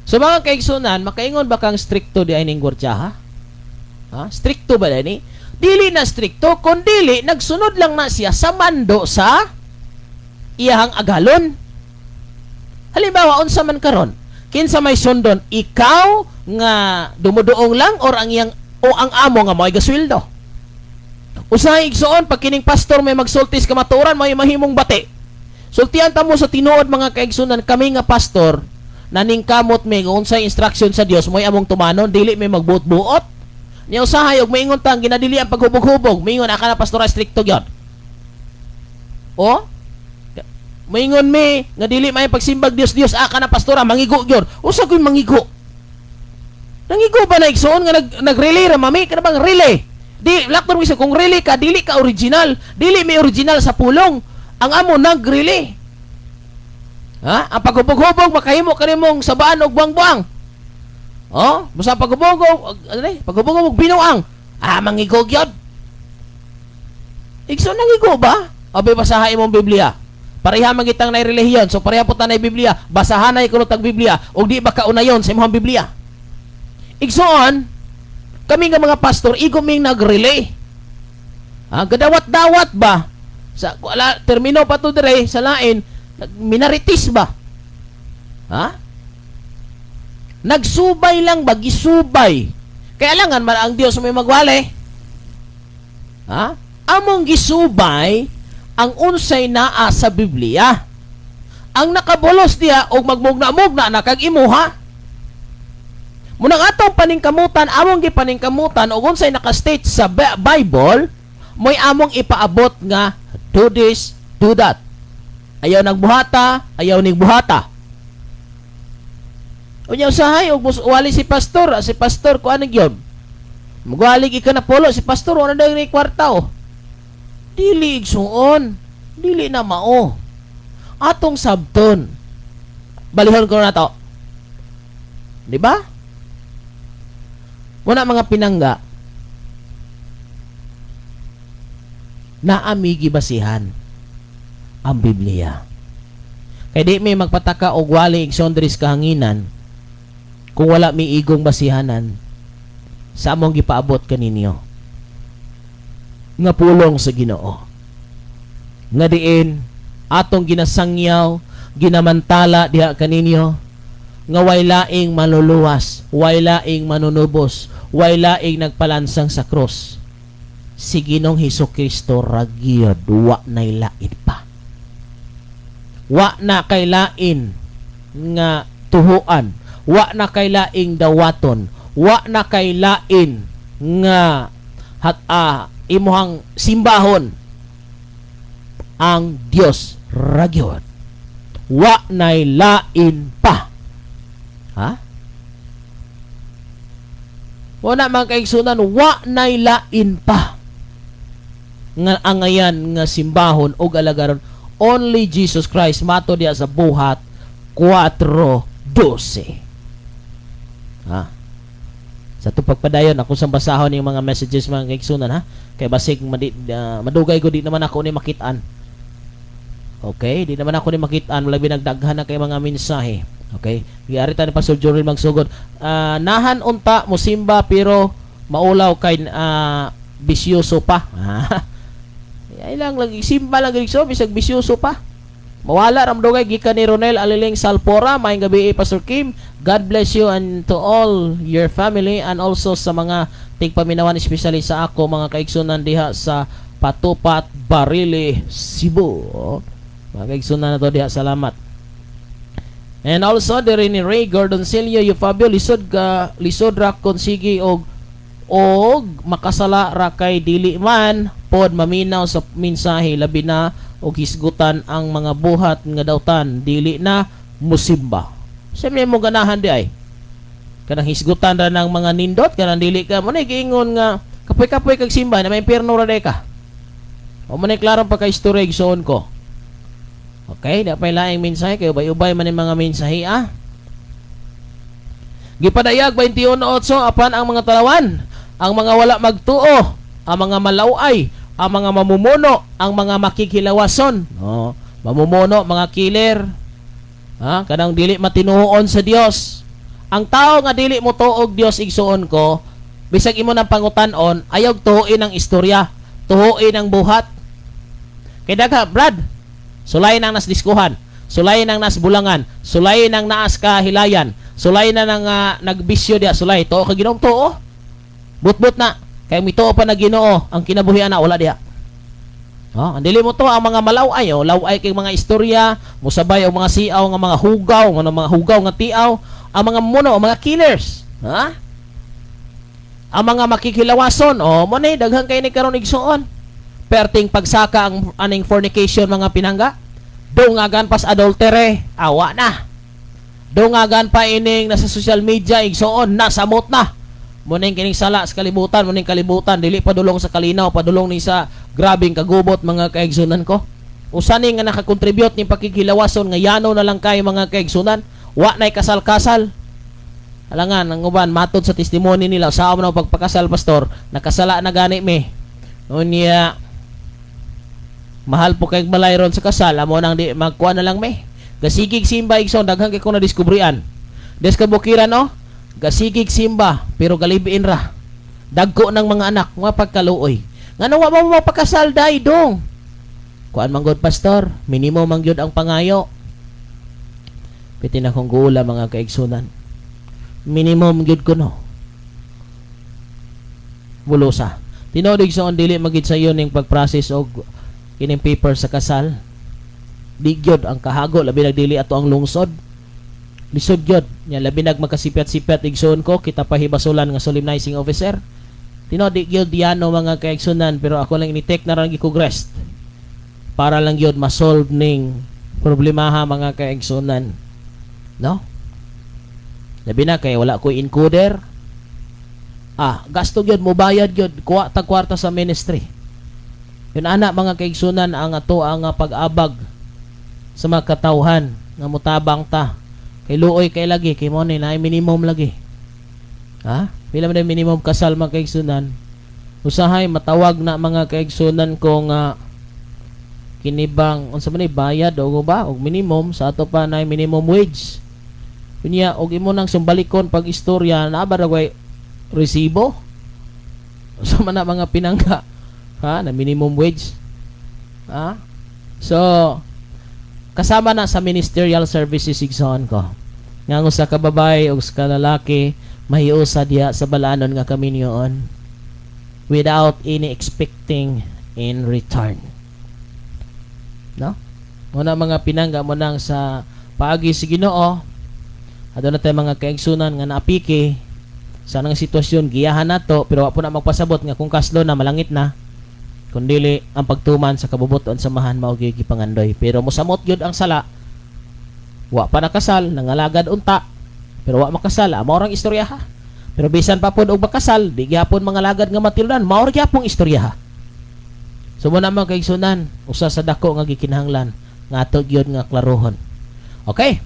So mga kaigsunan, makaingon ba kang strikto di ay ning gwardiya, ha? Ha? Strikto ba ni? Dili na strikto, kun dili nagsunod lang na siya sa mando sa iyahang agalon. Halimbawa, unsa man karon? Kinsa may sundon, ikaw nga dumuduong lang or ang iyang o ang amo nga mo'y gasweldo? Usahay, igsoon, pag kining pastor may magsultis kamatuoran, may mahimong bati. Sultian ta mo sa tinuod, mga kaigsunan, kami nga pastor, naningkamot mi kung unsay instruction sa Dios mo'y among tumanon, dili may magbuot-buot. Nya usahay og maingon tang ginadili ang paghubog-hubog, maingon aka na pastora strikto gyud. O maingon mi nga dili may pagsimbag Dios Dios, aka na pastora mangigo gyud. Usa koy mangigo? Nangigo ba na, igsoon, nga nag-relay ra mami kana bang relay? Di lakton mo, kung relay ka, dili ka original, dili may original sa pulong. Ang amo nag-relay. Ha? Ang paghubog-hubog makahimo kanimong sabaan og buang-buang. Oh, basta paghubog, ano ni? Paghubog binuang. Ah, mangigo gyud. Igsoon, nangigo ba? Abi, basaha imong Biblia. Pareha man kitang nay relihiyon, so pareha po ta nay Biblia. Basahan nay kuno tag Biblia ug di ba kaunayon sa imong Biblia? Igsoon, kami nga mga pastor, igo ming nagrelay. Ah, gadawat-dawat ba? Sa wala termino pa to dire sa lain, minaritis ba? Ha? Nagsubay lang ba, gisubay. Kaya langan man ang Dios may magwali. Ha? Among gisubay ang unsay naa sa Biblia. Ang nakabulos diya og magmugna-mugna na kag imuha. Munang atong paningkamutan, among gipaningkamutan og unsay naka-state sa Bible, mo'y among ipaabot nga do this, do that. Ayaw nagbuhata, ayaw ning buhata. Unya usahay og wali si pastor kuan gyud. Magwali ka na polo si pastor, wala na ni kwarta oh. Dili, igsuon, dili na mao. Atong sabton. Balihon ko na to. Di ba? Wala mga pinangga naami gibasihan ang Biblia. Kay di may magpataka og wali igsoon diri sa kahanginan kung wala mi igong basihanan sa among gipaabot kaninyo nga pulong sa Ginoo. Nga diin atong ginasangyaw, ginamantala diha kaninyo nga way laing maluluwas, way laing manunubos, way laing nagpalansang sa krus. Si Ginoong Hesus Kristo ra gyud, wa nay lain pa. Wa na kay lain nga tuhuan, wa na kay laing dawaton, wa na kay lain nga hat imuhang simbahon, ang Dios ra gyud. Wa nay lain pa. Ha? Wala man kaigsunan, wa nay lain pa nga angayan nga simbahon og alagaron, only Jesus Christ, mato diya sa Buhat 4:12. Ha? Sa itong pagpadayon, ako sang basahon yung mga messages, mga kaigsunan, ha? Kay basig madugay ko, di naman ako ni makitaan. Okay, di naman ako ni makitaan, wala binagdaghan na kay mga mensahe. Okay, giari ta ni Pastor Joril magsugod. Nahan unta musimba pero maulaw kay bisyoso pa. Ay lang lagi simba lang gid so bisag bisyoso pa. Mawala ram dugay gikan ni Ronel Aliling Salpora. Maayong gabi, Pastor Kim. God bless you and to all your family and also sa mga tigpaminawan, especially sa ako mga kaigsunan diha sa Patupat, Barili, Cebu. Mga kaigsunan na to diha, salamat. And also diri ni Ray Gordon Celio Fabio, lisod ka, lisod ra kon sige og makasala ra kay dili man pod maminaw sa mensahe, labi na og hisgutan ang mga buhat nga dautan, dili na Musimba. Sa mo ganahan di ay. Kanang hisgutan ra ng mga nindot, kanang dili ka mo na giingon nga kapoy-kapoy kag simba na may impierno ra day ka. O mo na klarong pagka-istorya igsoon ko. Okay, di pa laing mensahe kay ubay-ubay man yung mga mensahe ah. Gipadayag 21:8 apan ang mga talawan, ang mga wala magtuo, ang mga malaway, ang mga mamumuno, ang mga makikilawason. Oh, mamumuno, mga killer. Ha, kanang dili matinuon sa Dios. Ang tao nga dili mo tuog Dios igsuon ko, bisag imo nang pangutan-on, ayaw tuhuin ang istorya, tuhuin ang buhat. Kay dagha, Brad, sulay nang nas diskuhan, sulay nang nas bulangan, sulay nang naas kahilayan, sulay na nang nagbisyo diya, sulay tuo ka Ginoo, tuo. Butbut na kay mituo pa na Ginoo, ang kinabuhi ana wala diha. Oh, ang dili mo to ang mga malaw-ay, oh, law-ay kay mga istorya, musabay og mga siaw nga mga hugaw, nga mga hugaw nga tiaw, ang mga muno, ang mga killers, ha? Ang mga makikilawason, oh, mo ni daghan kay ni karon igsuon. Perting pagsaka ang aning fornication mga pinangga. Dungagan pas adultery, awa na. Dungagan pa ining nasa social media igsuon, nasamot na. Muning kining sala sa kalibutan, muning kalibutan dili padulong sa kalinaw, padulong ni sa grabing kagubot mga kaigsunan ko. Usa ni nga nakakontribute ning pakikilawason nga yano na lang kay mga kaigsunan, wa nay kasal-kasal. Alangan ang uban matod sa testimony nila sa amo na pagpakasal pastor, nakasala na gani mi. Unya mahal po kay balay ron sa kasal, amo nang di magkuha na lang mi. Gasigig simba igsoon, daghan kay ko na diskubrian. Des kabukiran oh, gasigig simba pero galibiin ra. Dagko ng mga anak, mga pagkaluoy. Ngano wa mo mapakasal day dong? Kuan man gud pastor, minimo man gyud ang pangayo. Piti na kong gula mga kaigsunan. Minimum gyud kuno. Bulosa. Tinuod igsoon dili magid sayo ning pag-process og kining paper sa kasal. Di gyud ang kahago, labi nagdili ato ang lungsod. Lisod gyud. Nya labi nag makasipyat-sipyat igsoon ko, kita pahibasulan nga solemnizing officer. Tinuod di gyud yano mga kaigsunan, pero ako lang ini-take na ra gi-request para lang gyud ma-solve ning problemaha mga kaigsunan. No? Labi na kay wala ko encoder. Ah, gasto gyud, mobayad gyud, kuha tag kwarta sa ministry. Yun ana mga kaigsunan ang ato ang pag-abag sa mga katawhan nga motabang ta. Kay luoy kay lagi kay mo ni naay minimum lagi. Ha? Pila man minimum kasal mga kaigsunan? Usahay matawag na mga kaigsunan ko nga kinibang unsa man ni bayad o ba og minimum sa ato pa na minimum wage. Unya og imo nang sumbalikon pag istorya na ba ra resibo? Unsa man na mga pinangga? Ha, na minimum wage. Ha? So kasama na sa ministerial services igsoon ko. Nga ang usa ka babae ug sa lalaki mahiusa diha sa balanon nga kaminyoon without any expecting in return. No? Muna mga pinangga mo nang sa paagi si Ginoo, aduna tay mga kaigsunan nga naapiki sa nang sitwasyon giyahan nato, pero wa po na magpasabot nga kung kaslo na malangit na, kundili ang pagtuman sa kabubuton sa samahan mao gyud gipangandoy. Pero mosamot gyud ang sala, wa pa nakasal, nangalagad unta, pero wa makasal, mao rang istorya ha. Pero bisan pa pod og makasal, di gyapon mga lagad nga matildan, mao ra gyapong istorya ha. So mo na mga kaigsunan, usa sa dako nga gikinahanglan nga ato gyud nga klarohon. Okay.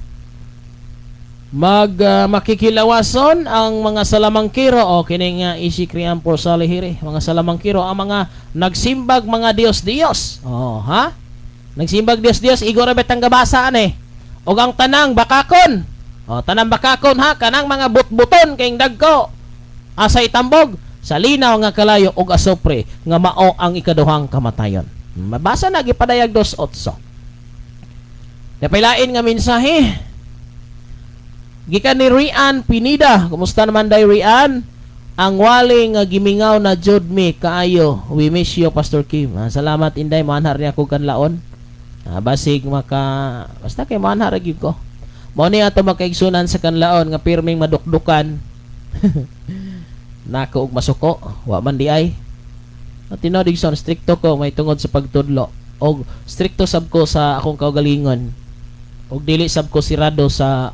Makikilawason ang mga salamangkiro o kining isi kriam por salihiri, mga salamangkiro ang mga nagsimbag mga Dios-Dios. Oh, ha? Nagsimbag Dios-Dios igor ra betang gabasaan eh. Og ang tanang bakakon. Oh, tanang bakakon ha, kanang mga butbuton kayong dagko. Asay tambog sa linaw nga kalayo og asopre nga mao ang ikaduhang kamatayon. Mabasa na gipadayag 2:8. Napailain nga mensahe. Gikan ni Rian Pinida. Kumusta naman day Rian? Ang wali nga gimingaw na jud mi kaayo. We miss you Pastor Kim. Salamat inday, manhar niya ko kanlaon. Basig maka basta kay manhar gyud ko. Mao ni ato makaigsunan sa kanlaon nga pirming madukdukan. Nako og masuko, wa man di ay. Tinuod igsoon, strikto ko may tungod sa pagtudlo og strikto sab ko sa akong kaugalingon. Ug dili sab ko sirado sa